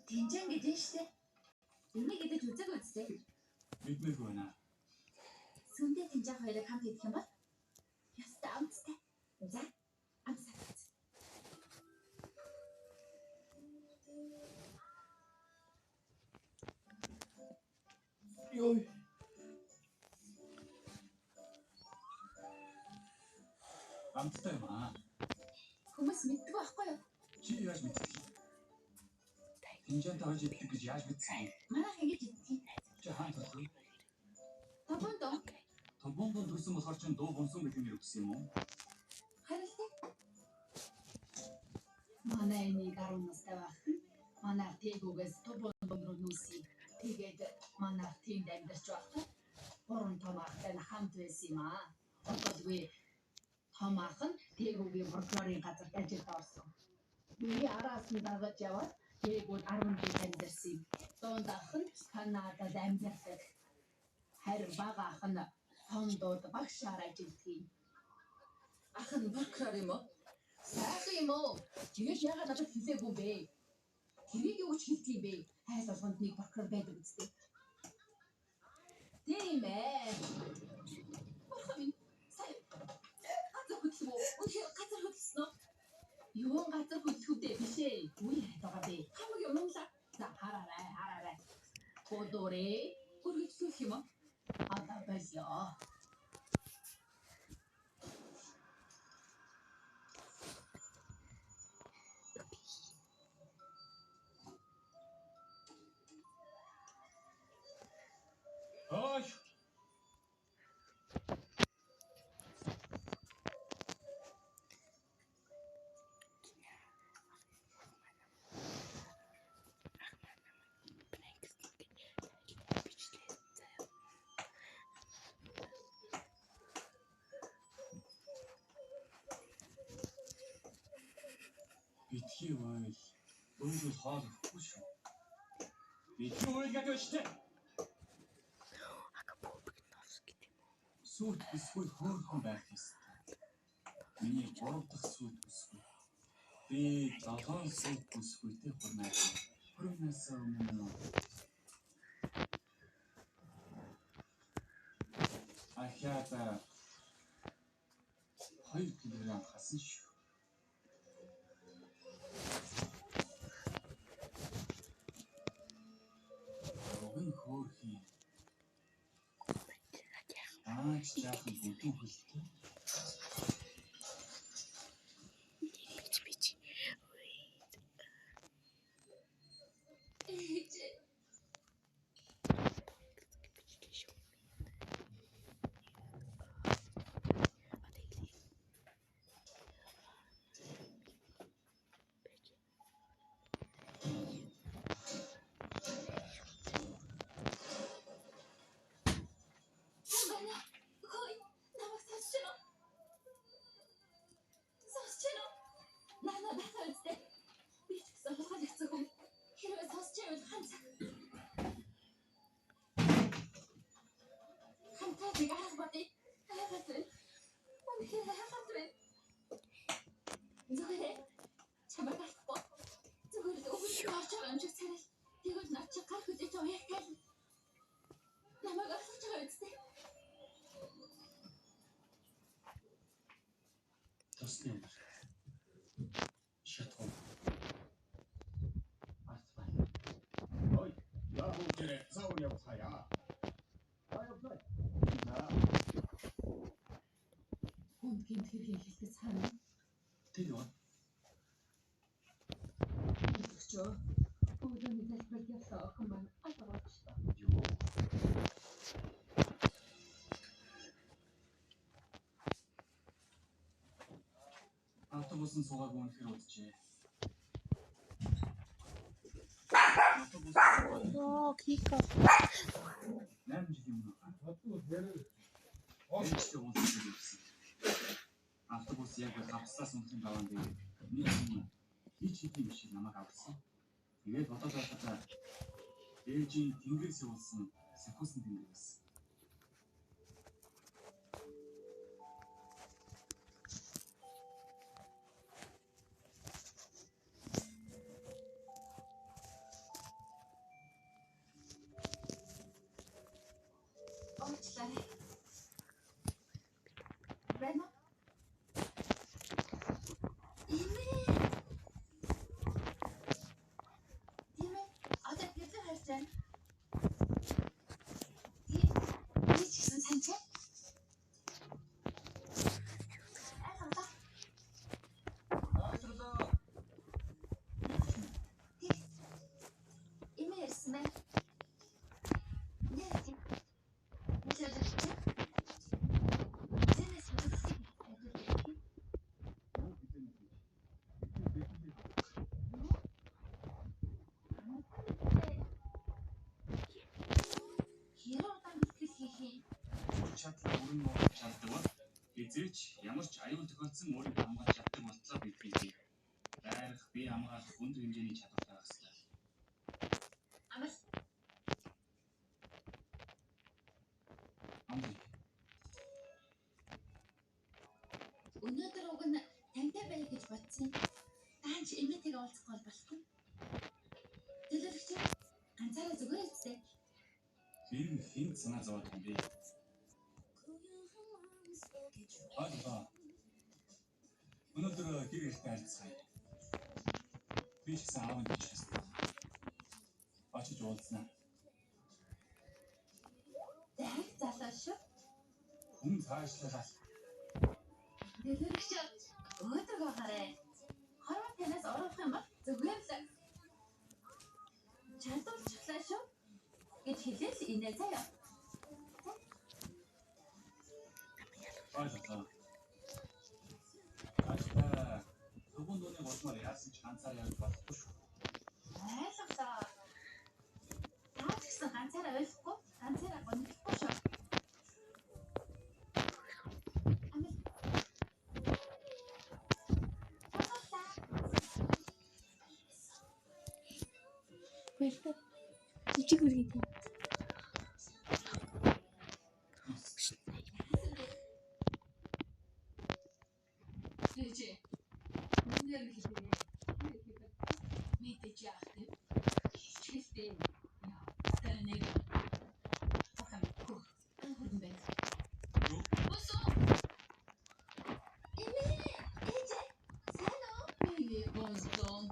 Тинжэн гэж нь штэ. Энийг идэж үзээгүй үстэй. Мэдмээргүй байна. Сүндээ тинжэн хоёрыг хамт идэх юм бол ёстой амттай. За, амсаад. Йой. Амттай юм аа. Хүмүүс мэддэг байхгүй юу? Чи яаж мэддэг юм? Тинжэнтэй хойж иддэг гэж яаж мэдсэн юм? Манайх ингэж иддэг юм. Чи хаана төрсөн? Товонд доо. Томбонд төрсөн болохоор чинь дуу бонсон гэдэг нэр өгсөн юм уу? Харин л Манай энийг 10 настай байхад нь манай тээгүүгээс тубунд руу нүүсэн. Тэгээд манай тэнд амьдарч байхдаа гурван том ахтай нь хамт байсан юм аа. Одоолгүй том ах нь тээгүүгийн прокурорын газарт ажилд орсон. Би араас нь дагаж яваад тээгүүд 10 жил амьдарсан юм. Дунд ах нь Канадад амьдардаг. Харин бага ах нь Хондод багшаар ажилладаг юм. Ах нь прокурор юм уу? Сайхан юм уу? Чигээр яагаад надад хэлээгүй юм бэ? Тэрийг юу ч хэлдэг юм бэ? Хайл болгонд нэг прокурор байдаг үстэй. Тийм ээ. Бурхан минь. Сая газар хөдлөх үү? Үнэхээр газар хөдлсөн үү? Юун газар хөдлөх үү биш ээ. Үгүй хайд байгаа бэ. Хамаг юм унлаа. За хараарай, хараарай. Бодорээ. Үргэлжлүүлэх юм уу? Одоо болёо. Ой. Битгий уйл. Өөрөөр хоол өгөхгүй шүү. Битгий уйл гэдэг шүү дээ. Сүйт бүсгүй хөөрхөн байх ёстой. Миний 3 дахь сүйт бүсгүй. Би 7 сүйт бүсгүйтэй хурмаа. Хурмаас өмнө ахиад 2 кг хасан шүү. Уг нь хөөрхөн. Аа ч жаахан бүдүүн хөлтэй. Ээж. Хүн байна. Хөөе. Намайг сонсч байна уу? Сонсч байна уу? Наа надаа үстэй. Би ч гэсэн хулгайлагдсан хүн. Хэрвээ сонсч байвал хан цаг. Хамтаа нэг арга бодъё. Айгаад байна. Үнэхээр айгаад байна. Зүгээр чамайг алдахгүй. Зүгээр л өвөл орж байгаа юм шиг царай. Тэгвэл над чи гар хүлээж уяах тайлна. Намайг ойлгож байгаа үстэй. Тосны өндөр. Шатгуу. Арцбай. Ой, яа бүгдээрээ заавал явцгаая. За явцгаая. За. Хүнд гэмт хэргийн хэлтэц цаана. Тэр юу? Өчөө. Өглөөний залбиралд явсан охин маань алга болчихлоо. Юу? Автобусын суугаагүй үнэхээр уджээ. Автобус Йоо, Кико. 8 жилийн өмнө ээжтэй уулзсан байсан. Автобус яг гавцлаас унахын даваан дээр нэг юм хич хэдийн биш намайг авсан. Тэгээд бодоод байхад ээжийн тэнгэрээс явуулсан сахиусан тэнгэр байсан. Уучлаарай. Байна уу? Эмээ. Тийм ээ. Одоо гэрлээ харж байна. Тийм. Би ч гэсэн сайн чи. Ойлголоо. Ойлголоо. Тийм. Эмээ ирсэн байна. Нэр тийм. Төлөөлөгч. Зэнэс үзүүлсэн. Юу гэдэг юм бэ? Хэрэг удаан бэлтгэл хийх юм. Хүч чадлаа бүрэн нуугдаж чаддаг бол хэзээ ч ямар ч аюул тохиолдсон өөрийгөө хамгаалж чаддаг болтлоо бэлтгэл. Дайрах, бие хамгаалах өндөр хэмжээний чадвартай байх ёстой. Амал Амгүй. өнөөдөр уг нь тантай байя гэж бодсон юм. Даанч эмээтэйгээ уулзахгүй бол болохгүй. Төлөөлөгч ганцаараа зүгээр үстэй. Тэр нь хэнд санаа зовоод юм бэ? Ойлголоо. Өнөөдөр гэр эртээ харилцгаая. Би ч гэсэн аав гэж хэлсэн. Очиж уулзнаа. Зайг залуу шүү. Хүн цаашлаад Төлөөлөгч өөдрөг байгаарэ. Хорвоо танаас оруулах юм бол зүгээр л чадуулчихлаа шүү гэж хэлээл инээ заяа. Ойлголоо. Цаашдаа төвөн дууны болмоор яасан ч ганцаар явж болохгүй шүү. Ойлголоо. Та ч гэсэн ганцаараа ойлгохгүй, ганцаараа гониглохгүй шүү. Амил. Ойлголоо. Баярлалаа. Жижиг үргээд юм. Ээжээ. Үнээр нь хэлээ. Мэдээж яах вэ? Хэлчихэлтэй. Яа, тэр нэг бахан хөх хүрэн байна. Юу? Босоо. Эмээ, ээжээ. Сайн уу? Миний гонсон.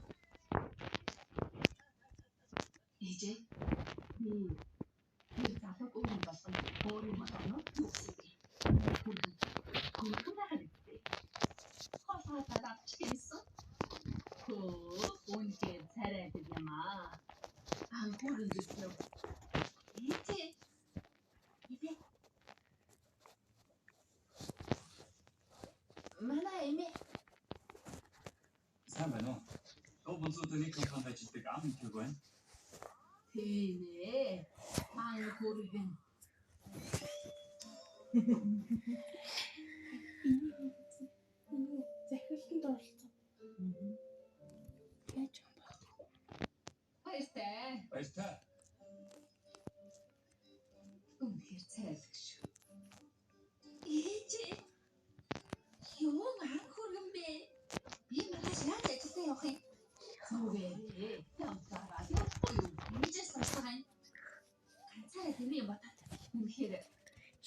Ээжээ. Би тэр залууг өөрийн болгон өөрийн болгоно юу гэсэн бэ? Хүргэн. Хүргэн байгаа гэдэг. Хоолой авч ирсэн. Хөө, үнээр царайдаг юм аа. Аа, хүргэн гэсэн. Ээжээ. Эмээ. Манай эмээ. Сайн байна уу? Дуу бонцоотой нэг компанид ажилладаг ам хэг байна. Тийм ээ. Аа, хүргэн. Энэ захиралтанд оролцсон. Яаж юм бэ? Баяртай. Баяртай. Үнэхээр царайлаг шүү. Ээжээ. Юу ан хүргэн бэ? Би маргааш яаж ажилдаа явах юм? Зүгээрээ. Ямсараа явахгүй юу? Ээжээс сурсаа юм. Ганцаараа тэмээ юм бодоод. Үнэхээр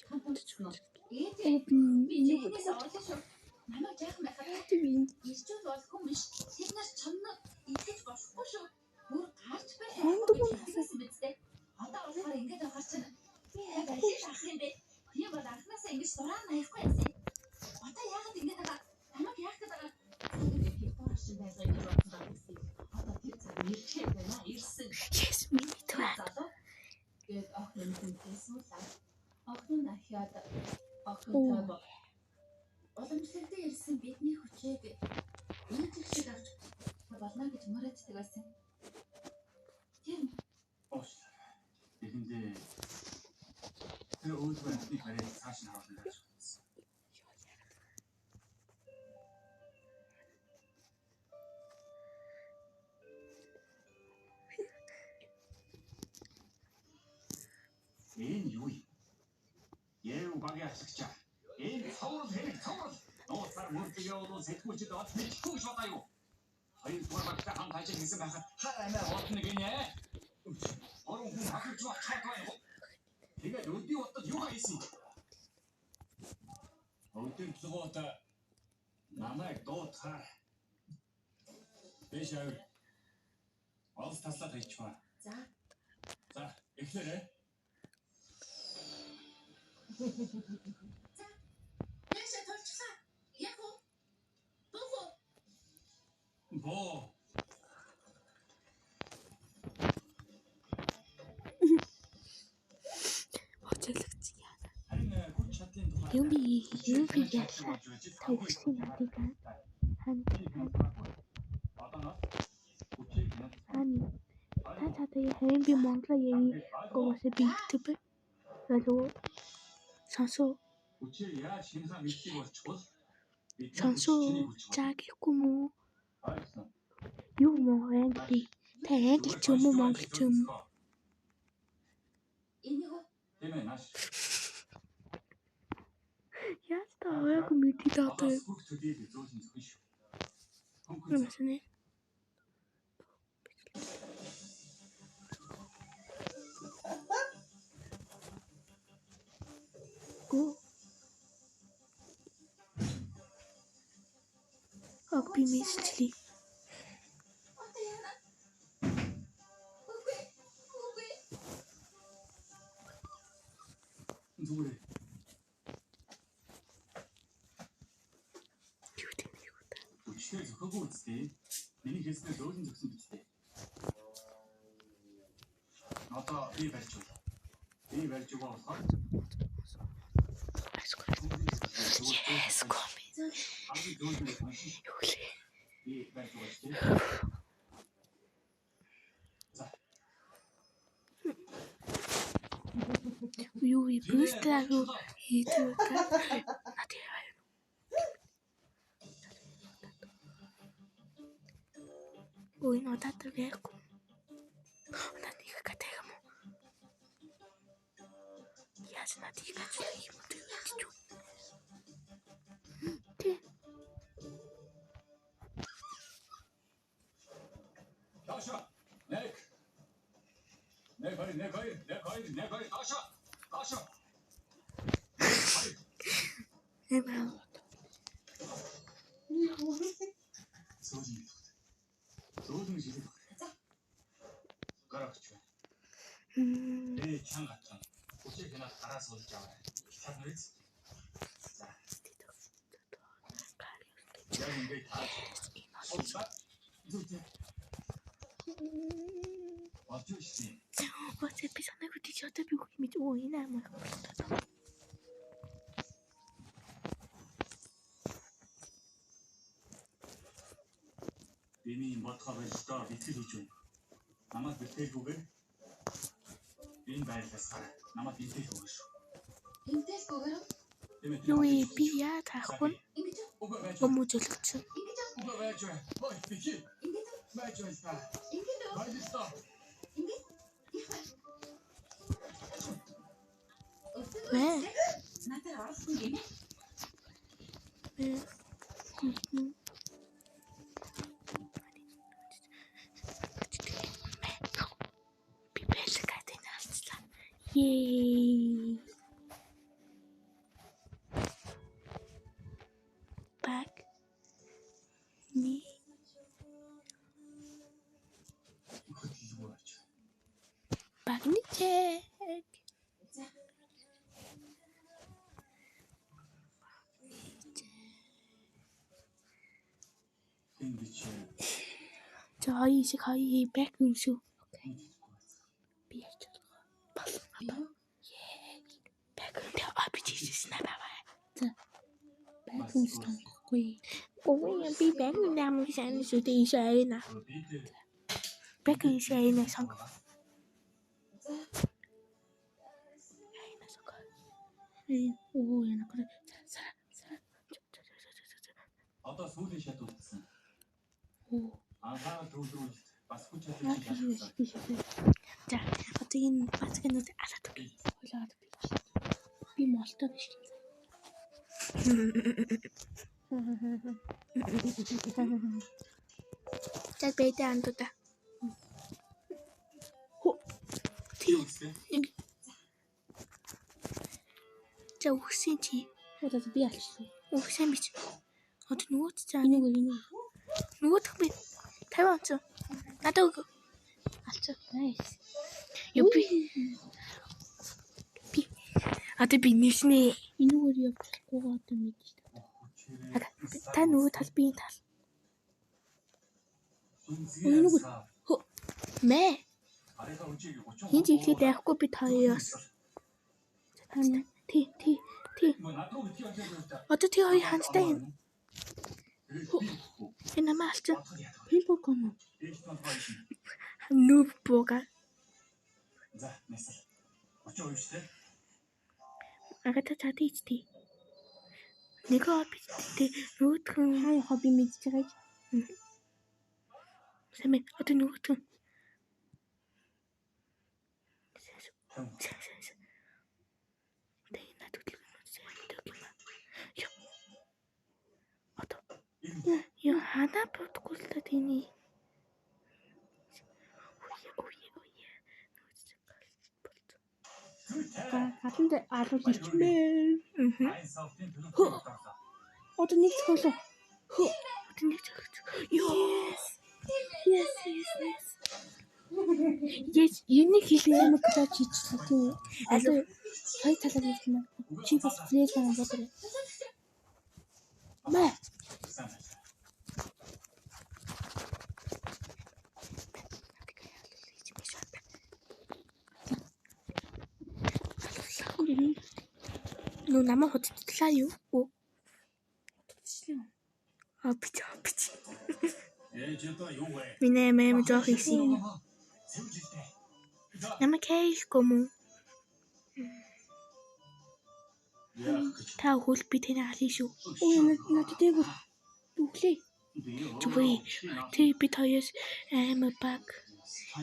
хамтарч нь. Ээжээ. Би Энийг жихнээс орлоо шүү. Намайг жаахан байхад тийм юм. ирчүүл бол хүн биш. Тэр нар чамнаа итгэж болохгүй шүү. Бүр гарч байж Хондог болохгүй гэж хэлсэн биз дээ. Одоо болохоор ингэж авахар чинь би яг алийг авах юм бэ? Тийм бол анхнаасаа ингэж дураа наяхгүй яасан юм. Одоо яагаад ингэж байгаа? Намайг яах гээд байгаа? Тэр дурашин байлгаа гэж бодсон байх гэсэн. Одоо тэр цаг ирчээд байна. Ирсэн. Yes, миний төв. Залуу. Гээд охин хүнтэй суулаа. Охин нь ахиад охинтой бо. Уламжлалтай ирсэн бидний хүчийг ээжиг шиг авч болно гэж мөрөөддөг байсан. Тэр Уучлаарай. Тэгэндээ тэр өөдгөө амтныг бариад цааш нь харуулна гэж бодсон. Энэ юу юм? Яв багийн ахлагчаа. Энэ цоврал хэрэг цоврал. Нууцаар мөрдөг явуул сэтгүүлчид олж мэдэхгүй гэж бодоо юу? Хоёрдугаар багтай хамт ажил хийсэн байхад хар амиа бодно гинэ. Гурван хүн хахаж чад байна. Тэгээд өдний утад юу хийсэн? Удирдлагууд намайг дуудахаар Дэш авир. Олс таслаад хийчихваа. За. За, эхлээрэй. За. Яшаа тулчлаа. Яг уу? Буух уу? Боо. Хоцрогч яана. Харин хүч чадлын тухай Юм би юм би яллаа. Та үхсэн надыг хань хань та чадаа харин би Монголоо яви угаасаа би YouTube болов сонсоо Хүчээр яаж шинэ мэдлэг болчихвол сонсоо за гэхгүй мүү юу мó англи та англи ч юм уу монгол ч юм уу Энийг үү? Тийм ээ нааш. яаж та ойг мэдээд одоо Одоо бүх төдийл зөөлөн зөвхөн шүү. юм санэ Гү Ог би меслээ. Одоо яана? Үгүй. Үгүй. Зүгээр. Юу тийм юу та. Хүчтэй зөхөөгүй үсттэй. Миний хэлснээр зөөлөн зөксөн биз дээ. Одоо би барьж байна. Би барьж байгаа болохоор Асгүй. Yes, коми. хамгийн зөөлөн уншин. Юу лээ. Би барьж байгаа шүү дээ. За. Юу вэ? Бүүстэр рүү хийдэг үү? Над яа. Ой, надад тэр яахгүй. Надад нэг катаг юм уу? Яаж надад их ажил юм бэ гэж юу? Тэ. Доошо. Нэг. Нэг хоёр, нэг хоёр, нэг хоёр, нэг хоёр доошо. Доошо. Хоёр. Эмээ. Зөөлөн хэлэх. Зөөлөн шилэх. За. Гар огч байна. Ээ чанга гатсан. Хүчийг хянаад гараа суулж аваа. Чадна биз? За. Яг ингээд тааж. Суулгаа. Зүйтэй. Болж шүү дээ. Бацаа би санаагүй тийч одоо би үгүй мэдээ. Өө энэ амар их болтой. Миний юм бодхоо боллоо бэлтгэл хийж байна. Намайг бэлтгэлгүйгээр энэ байрлалаас гар. Намайг бэлтгэлгүйгээр шүү. Эмтэлгүйгээр үү? Тийм ээ. Юу вэ? Би яа таахгүй Ингэж үү? Үгүй байж. юм уу зөлөгдсөн. Ингэж үү? Үгүй байж. Ой, бики. Ингэж үү? Байж байлаа. Ингэж үү? Баярлалаа. Ингэж? Их бай. Мэ. Надад оролцсон гинэ. Мэ. Би бэлэг гэдэг алцлаа. Yay. Back. Ни. Хөдөлгөөн байж. Багны чек. За. Энэ би чи За хоёр шиг хоёр back юм шүү. мэдхгүй байсан. Би ярьж байгаа. Болсон. Юу? Back юм тэ а би чийсэн аа баа. За. Back юм сонгохгүй. Өө би back юм амар сайн шүү дээ ийш айна. Би тэр Back юм шиг айна сонго. За. Айна сонго. Оо яна гоо. За за. Одоо сүүлийн шат үлдсэн. Оо. Анхаарал төвлөрүүлэлт бас хүч Наад чадлыг юу шалгасан. вэ? За одоо энэ бацгийн нүд алаад өгье. Хойлоод би. Би молтой биш. За бэдэ андуда. Хо. Чи үстэй. За үхсэн чи. Одоо би алчлаа. Өөх сайн бич. Одоо нөгөөт цаа. Энийг энийг. Нөгөөх би 50 онцоо. Надад өг. Алчаа. Nice. Юу би би одоо би нэснэ. Энүүгээр явж болохгүйгээ одоо мэдэж шүү дээ. Та нөгөө тал би энэ тал. Энүүгээр Мэ. Хин ч ихлээд айхгүй би та хоёроос. Тий, тий, тий. Одоо тий хоёр хандтай юм. Энэ намайг алчаа. Пинбол гон. Нүб бога. За, нэсэл. 30% шүү дээ. Агата цаа тий тий. Нэг би тий нөгөөх нь Хаа яхаа би мэдж байгааг. сайн байна. Одоо нөгөөх нь. Тэ надад л сайн гэдэг юм аа. Йоо. Одоо ёо хана бодохгүй л та тэний. Үе үе үе. Гаданд алуул ирчмээ. Мм. Одоо нэг зохиолоо. Одоо нэг зохиоч. Ёо. Yes, yes, yes. Yes, энийг Би хэлээ. амар клач хийчихлээ тийм үү? Одоо хоёр талаар явж магадгүй. Чи бас флэш маань бодорой. Мэ. Нүү намайг худалдлаа юу? Худалдчихлаа. А бич а бич. Ээж одоо юу вэ? Миний амь жоох хийсэн. Цэвэрлэлтэй. Намайг хайхгүй мүү? Яах гэж. Та хөл би таны алын шүү. Ой надад дээгүүр нүглээ. Зүгвээ. Тэ бид хоёроос амар баг.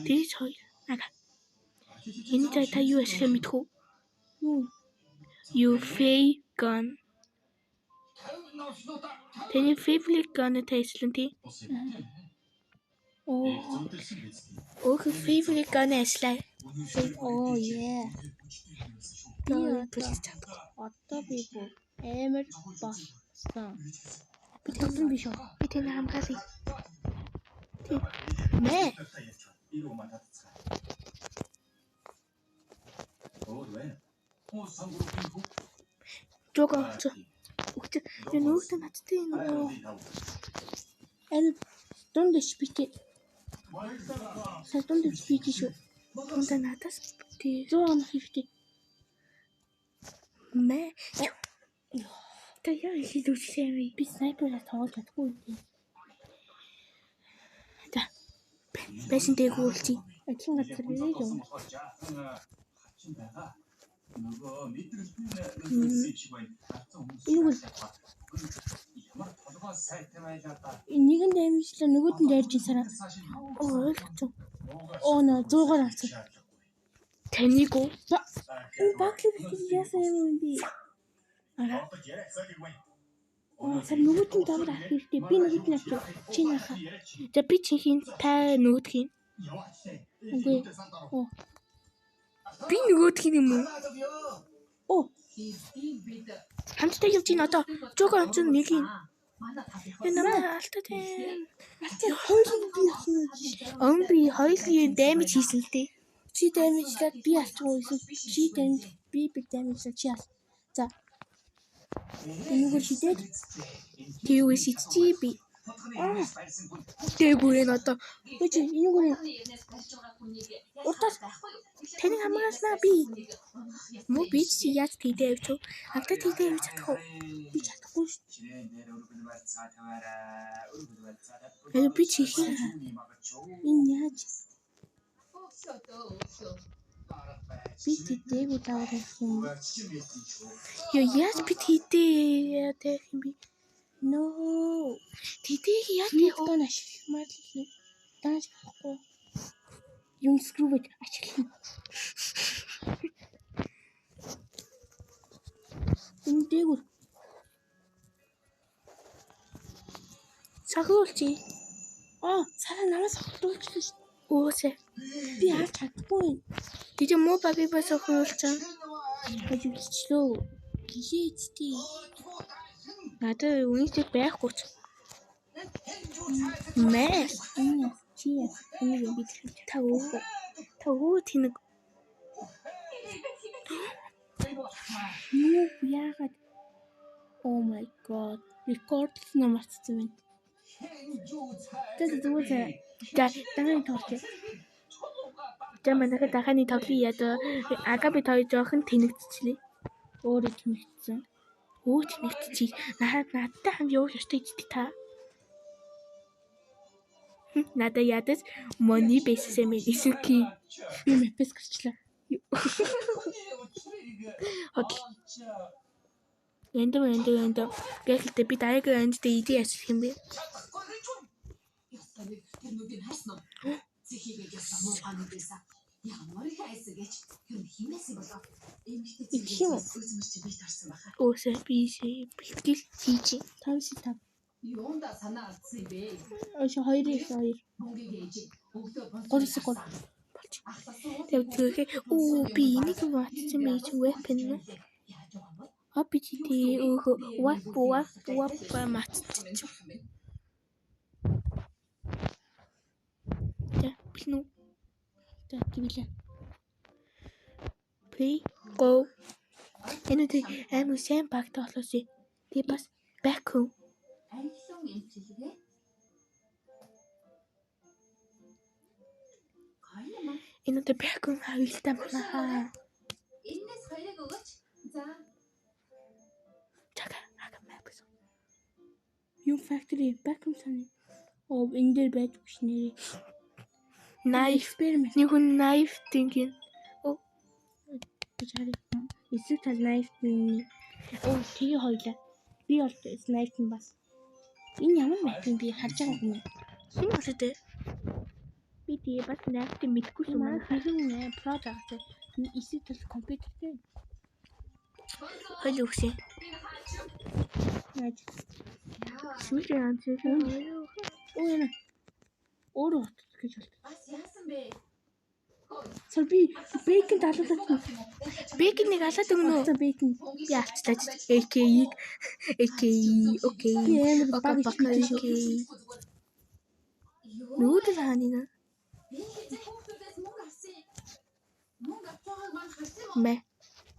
Тэгж хоёр. Ага. Энэ та та юу ашиглах мэдэх үү? Юу? You fake gun. Таны favorite gun тайлсан тий? Оо. Өөх favorite gun ажиллаа. Оо yeah. Би Би бүлэж чадахгүй. Одоо би бүр амар болсон. Би тоглон биш үү? Би таны хамгаалъя. Тий. Мэ. Жог авч. Өгч. Энэ нөгөөт нь надтай энэ. Аль дунд HP-тэй. Сая дунд HP-тэй шүү. Тундаа надаас тий. 100 онох хэрэгтэй. Мэ. Та яа хэлүүлсэн юм бэ? Би снайпераар тоглож чадахгүй юм. За. Байшин дээгүүр үлчий. Адилхан газар ирээ юм. Нөгөө мэдрэлтийн нөлөөлсөн юм шиг байна. Галзуу хүмүүс. Энэгүй. Ямар толгой сайтай байлаа да. Нэг нь дамжлаа, нөгөөд нь дайрж сараа. Оо ойлгоцсон. Оо нөө 100-аар авсан. Таныг уу? Энэ баклер гэж яасан юм бэ? Оо сар нөгөөд нь давар авах хэрэгтэй. Би нөгөөд нь авчих. Чи нахаа. За би чихин та нөгөөх юм. Үгүй. Оо. Би нөгөөх юм уу? Оо. Эцдийн бид Хамтдаа явж гин одоо. Жог онцон нэг юм. манай талынхаа Энэ намайг алдаад байна. Алчаа хоёулын би авсан. Өн би хоёулын дэмэж хийсэн л дээ. Чи дамжлаад би алчихгүй эсвэл чи дамж би би дамжлаа чи ал. За. Энэгээр шидээд Тэгвэл шидчихье би. Дээгүүр энэ одоо би чи энэгээр урдаас таныг хамгаалснаа би. Мө би чи яаж тийдээ явж вэ? Хамтаа тийдээ явж чадах уу? би чадахгүй шүү. Харин би чи хин Энэ яаж би тэдээгүү давар авах юм. Йоо яаж би тийдээ яа тех юм би? No. Тийдээ яаж Би тех вэ? одоо ашигламаар л юм. Дааш болохгүй. Юм screw it ашиглана. Энэ дээгүүр Сахиулчих. Аа, сараа намайг сохилдуулчихлаа шүү. Өөсөө. Би авч чадахгүй юм. Тийч муу багийг бас сахиулчих. Гэж үлдчихлөө. Гэлээчтэй. Надад үнэтэй байхгүй ч. Мэ. Энэ чи энийг би тэрхэж Та өө. Та өө тэнэг. Юу яагаад Oh my god. Рекордлсон юм мартсан байна. За зүгээр за. За Дараагийн тоглолт. За манайха дахааны тоглоё ядаа. Ага би хоёр жоохон тэнэгдчихлээ. Өөрөө тэнэгдсэн. Өө тэнэгдчих. Надад надтай хамт явах ёстой гэдэг та. Надад ядаж мони бэссэн мэн исүки. Би мапс гарчлаа. Хөдөл. Энд энд энд. Гэхдээ би дараагийн энд дээр идэ ясах юм бэ? Ёстой нэг тэр нүдийг харсан уу? Зэхийгээд ёстой муухай нүд байсан. Ямар их айсан гэж тэр нь химээс юм болов. Эмэгтэй Их юм уу? цэвэрс үзмэр чи бит орсон баха. Өөсөө би бэлтгэл хийж. 5 5. Юунда санаа алдсан юм бэ? Өөш 2 2. Мөнгийг ээж өглөө бонс. 3 3. Болж. Ахлаас Тэгээд тэгэхээр өө би энийг матцсан байж weapon нь. Яаж байгаа юм бол? RPG өөхө wap wap wap матчих. За бэлэн үү? За тэгэлээ. Play go. Энэ үгүй амар сайн баг тоглоос. Тэг бас back home. Архилун эмчилгээ. Гоё юм аа. Энэ үгүй back home хавилтаа манайхаа. Эннээс хоёрыг өгөөч. За. Чага ага map гэсэн. Юм factory back home саны. Оо энэ дээр байдгүй ш нэрээ. Knife Experiment нэг хүн knife тингийн. гэж харъя. Эсрэг тал knife нь. Оо тэгээ хоёлаа. Би бол knife нь бас. Энэ ямар map юм би харж байгаагүй юм. Хин болоо дээ. Би тэгээ бас knife мэдгүй юм Манай аа. хэрэг нэ про байгаатай. Эсрэг тал компьютертэй. Хойл өгсөн. Яаж? Сүүлийн анц. Оо яна. Өөрөө утас гэж болт. Бас яасан бэ? Сар би бейкон далуулаад Бэкон нэг алаад өгнө үү? За бейкон. Би алчлаа. AKA AKA окей. Би амар Ока баг бака ичмэж шүү. окей. Юу? Нүүдэл хааны нэ. Би хэзээ хүүхдүүдээс мөнгө авсан юм. Мөнгө авч байгааг мань харсан юм уу? Мэ.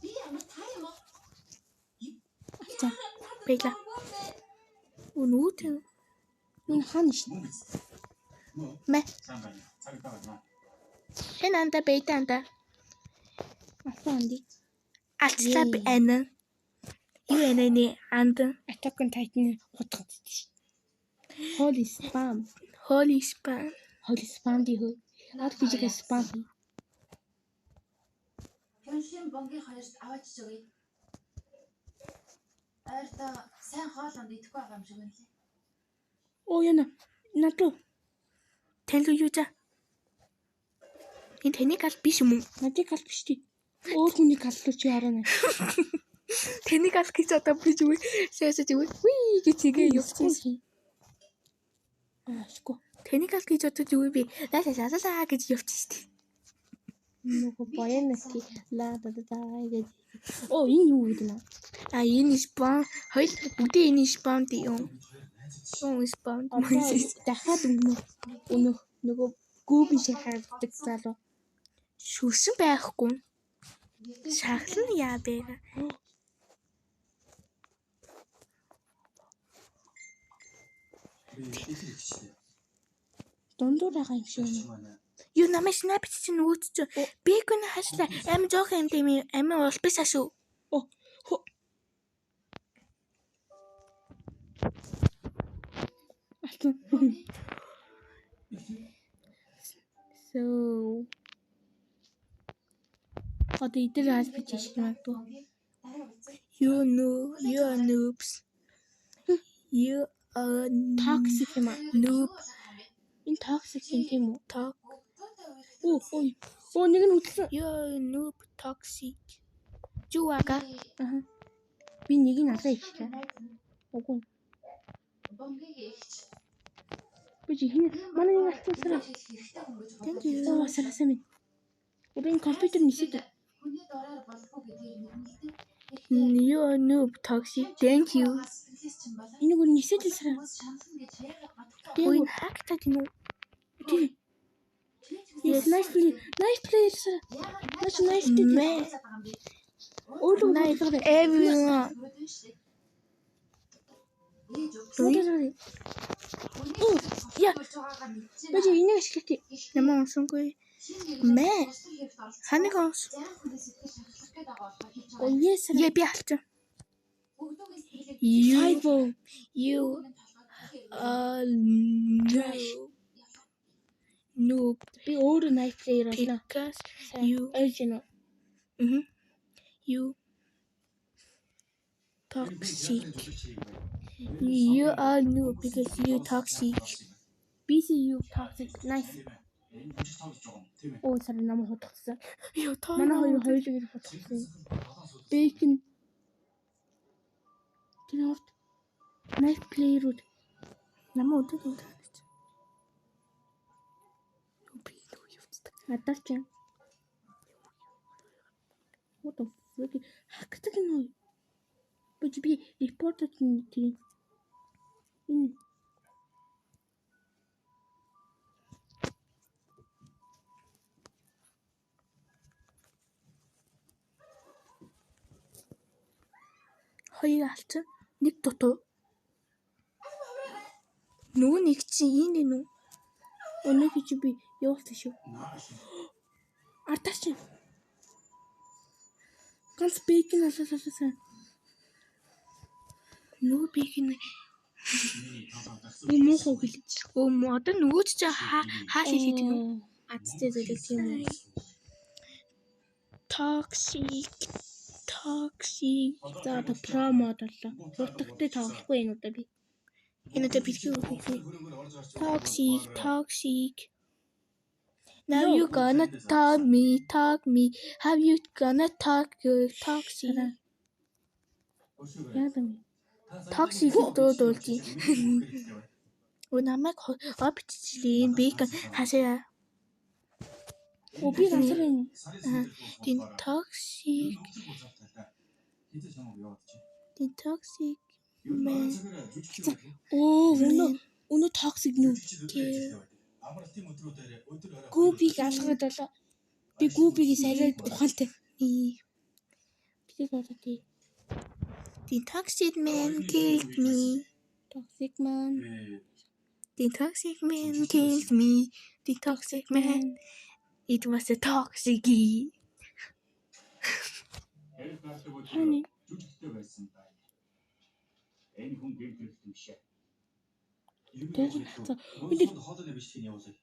Би ямар та юм уу? За. Баярлаа. Нүүдэл Энэ хаана шүү. Мөн биз. Мөн. мэ. Сайн байна. Цаг байна. Энэ анда бэйдэ анда. Алсан анди. Алчлаа би ана. Юу ана нэ анд. Attack on Titan хутгад шүү. Holy spam. Holy spam. Holy spam دی хөө. RPG spam. Хяншин бонгийн хоёрт аваач өгье. Ойртоо сайн хоол унд идэхгүй байгаа юм шиг байна лээ. Оо яна. Над руу. Тань руу юу за? Энэ таныг ал биш юм уу? Надыг аль биш тий. Өөр хүний аллуу чи хараа. Таныг ал гэж одоо би зүгээр шаашаа зүгээр үий гэж тэгээ явчихсан. Аашгүй. Таныг ал гэж одоо зүгээр би ла ла ла ла гэж явчихсан. Нөгөө боянaki ла да да да гэж. Оо энэ юу гэдэг нь? А энэ спам хоёул бүгдээ энэ спам тий юм. Юм спам. Одоо дахиад өмнөх өмнөх нөгөө гүүби шиг харагддаг залуу. Шүрсэн байхгүй. Шахлан яа бэ? Би их хичээлээ. Дундуур байгаа юм шиг байна. Манай Юу намайг снайпер чинь нөгөөд чинь бэкон хашлаа амин жоох юм тийм амин уул биш шүү. Оо хөө. Алтан. So Одоо эдгээр RPG шиг магадгүй. Дараа уулзъя. You know you are noobs. You are Toxic юм аа. noob Энэ toxic юм тийм үү? talk. Оо ой. Оо нэг нь хөдөлсөн. You are noob toxic. Жуага. Аа. Би нэг нь алаа ичлээ. Үгүй. Бонгийг ихч. Би чи хин манай нэг алдсан сараа. Хэрэгтэй хүн гэж Thank you. Оо сараасаа минь. Одоо энэ компьютер нисэд. Хүний дураар болохгүй гэдгийг мэднэ л дээ. You are noob toxic. Thank you. Энийг өөр нисээд л сараа. Ой, энэ хактаад юм уу? Тийм. Yes, nice play. Nice play сараа. Nice nice play. Мэ. Өөрөө Nice everyone. Яа. Би чи энийг ашиглах. Ямар унсангүй. Мэ. Ханыг унс. Oh yes. Яа би алчих. You Five. you are noob. Noob Би өөрөө nice player болно. because you Ойлгож байна уу? Mhm. You toxic. You are noob because you toxic. BC you toxic. Nice. Энэ жүжиг тоглож байгаа юм тийм ээ. Оо сараа намайг хутгацсан. Йоо тоо. Манай хоёр хоёулыг л хутгацсан. Bacon. Тэр урт nice player-ууд Намайг өдөр юм тааж. Би нүү явцдаг. надаар ч юм. What the fuck? Хактдаг юм уу? Би чи би репортод тэр энэ Хоёр алцсан. Нэг дутуу. Нөгөө нэг чинь энэ нү. өнөөх чи би явуулсан шүү. Нааш. Ардаар чи. Ганц бейкон алалалаа. Нөгөө би хин Миний толгой дагсан. Өө муухай хэлж. өө мө одоо нөгөө ч чинь хаал хийх юм уу? Азтай зүйлэг тийм үү? Toxic toxic За одоо про мод боллоо. Хурдтай тоглохгүй энэ удаа би. Энэ удаа бэлгийн үг хийх. Toxic toxic. Now you gonna talk me talk me how you gonna talk you toxic. Яа юм. Toxic дуу дуулж. Өө намайг о биччихлээ. Энэ бейкон хаашаа. Оо би ганцаар юм. Тийм toxic Хизээ чамайг яваад чи. тийм toxic Man. Оо өнөө өнөө toxic нү. Амралтын өдрүүдээр өдөр орой Гүбиг алгад болоо. Би гүбигийн сарай ухаантай. Би болоо тий. The toxic man killed me. Toxic man. The toxic man killed me. The toxic man. It was a toxic. Хэрэг гардаг өдөр Хани. жүжигтэй байсан бай. Энэ хүн гэмт хэрэгтэй юм шээ. Дууг хацаа. Өнөөдөр хоолойны бичлэгийг явуулъя.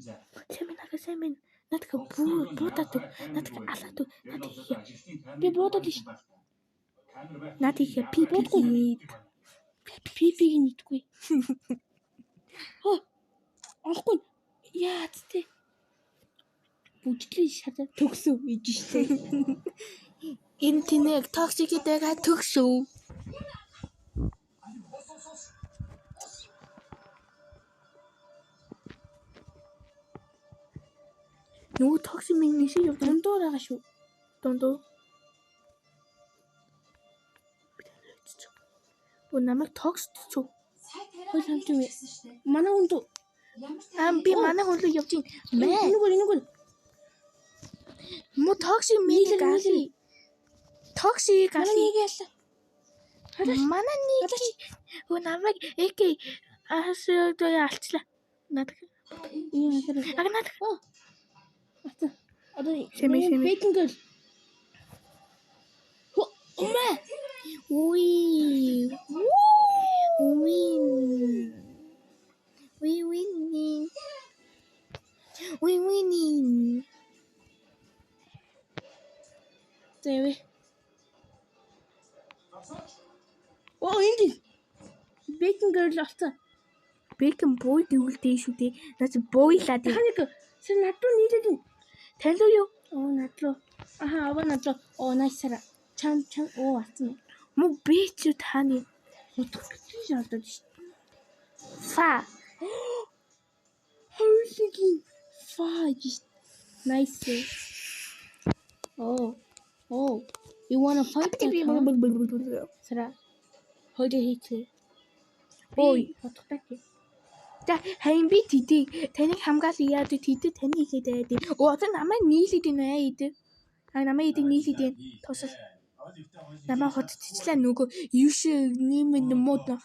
За. Сайн минь нака сайн минь. Надка бүү буудаад өг. Надка алаад өг. Над их. Би буудаад ш. Над их пи Буудахгүй. Пипиг нь идэхгүй. Хөө. Олохгүй. Яа зү. Бүжиглээ шатаа төгсөв гэж штэ. Энэ тэнэг toxic гэдэг төгсөв. Нөгөө toxic минь нэг шиг явдаг. Дундуур байгаа шүү. Дундуу. Өө намайг toxic чүү. Хөл хамт юм. Манай хүн дүү. Аа би манай хүн рүү явж байна. Мэ. Энэгээр энэгээр. Мо toxic минь Нийлэр, гали. Toxic Манай гали. нэг ялла. Манай нэг өө намайг AK асуу алчлаа. Надад Ийм асар. аг надад Ата. Одоо Шэмэ, шэмэ. Бейкон гэл. Хөө. Умаа. Уи. Win. We winning. We winning. За явъя. Оо энд. Бейкон гэрэл олцсон. Бэкон бууй гэвэл дээ шүү дээ. Наа чи бууйлаа дээ. Ханыг сэр над руу нийлээд байна. Тань руу юу? Оо над руу. Аха аваа над руу. Оо nice сара. Чам чам оо алдсан. Мөн би чи таны Утга гэж шаардаад шүү. фа. Хоёулын фа гэж. Nice. Оо. Оо. You wanna fight that, huh? Сара. Хоёроо хийчихье. Ой, бодох тий. За харин би тэдийг таныг хамгаалъя яа тэдэд таны хийгээд байд. Оо одоо намайг нийлээд байна аа идэв. А намайг идэг нийлээд байна. Тусал. Намайг худалдчихлаа нөгөө юу шиг нэмэн мууд нөх.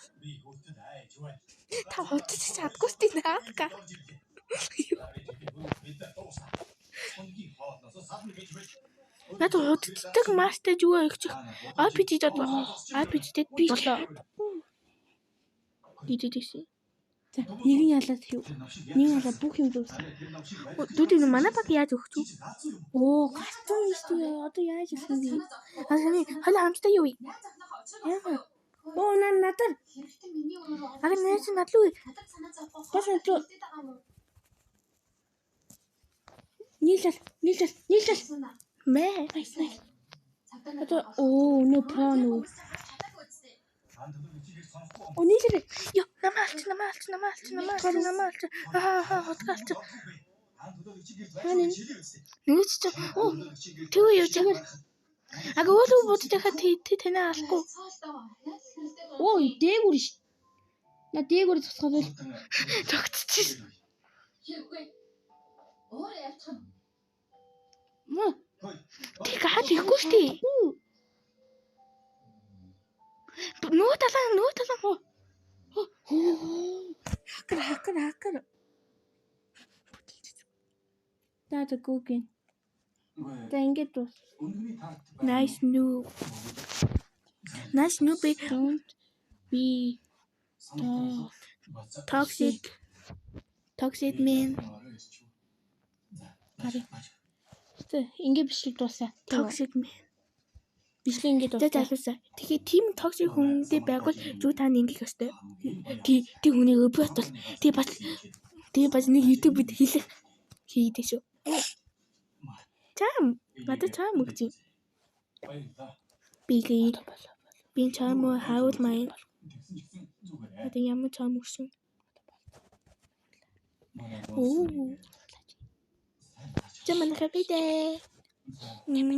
Та худалдчих чадгүй сте наадка. Надад худалддаг мастай юу өгчих. RPG дод RPG-д Би болоо. Гэдэг тийсэн. За, нэг нь ялаад юу? Нэг нь ялаад бүх юм дуусна. Дүүд энэ манай баг яаж өгч үү? Оо, гацсан юм шүү дээ. Одоо яаж өгөх юм бэ? А саний хойлоо хамтдаа юу? Яа. Оо, на надад Ага нэр чинь над руу бас над руу нийлэл, нийлэл, нийлэл. мэ. Nice, nice. Одоо оо, нөө про нөө. Оо, нийлээрэй. Йоо, намаа алч, намаа алч, намаа алч, намаа алч, намаа алч. Аа хаа хотго алч. Хаана энэ? Нэг ч чинь оо тэгвэл юу чагаар. Ага өөрөө бодож байхад тий танаа алахгүй. Оо, дээгүүр ш. На дээгүүр зогсоход л Тогтчихсон. маа. Тэг хаад ихгүй штий. Нөө талаа нөө талаа хоо. Хакер, хакер, хакер. За за гүгэн. За ингээд дуус. Nice new. Nice new be Don't be toxic. Toxic man. Харъя. За ингээд бичлэг дуусаа. Toxic man. Бичлэг ингээд За дуусаа. залуусаа. Тэгэхээр тийм toxic хүндээ байгвал зүг та ингэх ёстой. Тий тий хүнийг өвөтөл. Тий бас тий бас нэг YouTube-д хэлэх хийдэг шүү. Чам надад чам өгч юм. Би би чам хаул маяг. Одоо ямар чам өгсөн? Оо. Чам манайхаа бидээ. Мм.